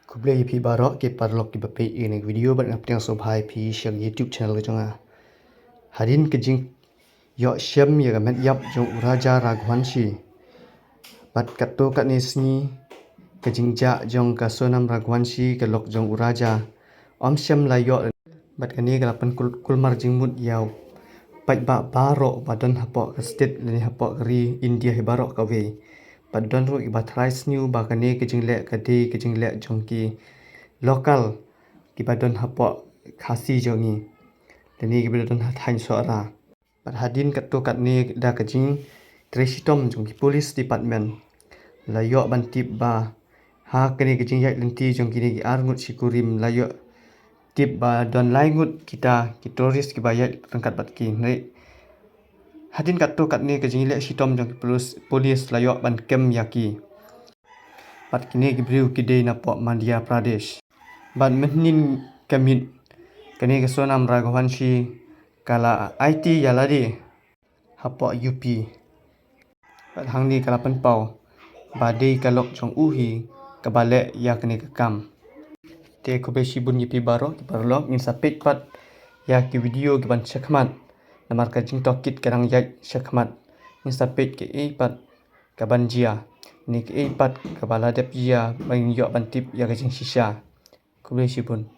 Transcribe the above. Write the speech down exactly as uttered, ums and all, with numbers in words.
Khublei ïa phi baroh ki paralok kiba peit ïa kane ka video bad nga pdiang sngewbha ïa phi sha ka YouTube channel ka jong nga. Hadien ka jingïoh shem ïa ka met ïap jong u Raja Raghuvanshi bad katto katne sngi ka jingjah jong ka Sonam Raghuvanshi ka lok jong u Raja ym shym la ïoh. Bad kane ka la pynkulmar jingmut ïa u paidbah baroh ba don hapoh ka state lane hapoh ka ri India hi baroh kawei. Bad don ruh kiba tharai sniew ba kane ka jingleh ka dei ka jingleh jong ki local kiba don hapoh Khasi jong ngi lane kiba don ha thaiñ Sohra. Bad hadien katto katne da ka jingtrei shitom jong ki police department la ïoh ban tip ba ha kane ka jingïaid lynti jong kine ki arngut shi kurim la ïoh tip ba don lai ngut kita ki tourist kiba ïaid ryngkat bad ki. Hadien katto katne ka jingleh shitom jong ki police la ïoh ban kem ïa ki. Bad kine ki briew ki dei napoh Madhya Pradesh. Bad mynhynnin ka miet kane ka Sonam Raghuvanshi ka la aiti ïa lade hapoh U P. Bad hangne ka la pynpaw ba dei ka lok jong u hi kaba leh ïa kane ka kam. Te khublei shibun ïa phi baroh ki paralok, ngin sa peit pat ïa ki video kiban shakhmat. Namar ka jingtohkit ka dang ïaid shakhmat. Ngin sa peit kaei pat kaban jia ne kaei pat kaba la dep jia ba ngin ïoh ban tip ïa ka jingshisha. Khublei shibun.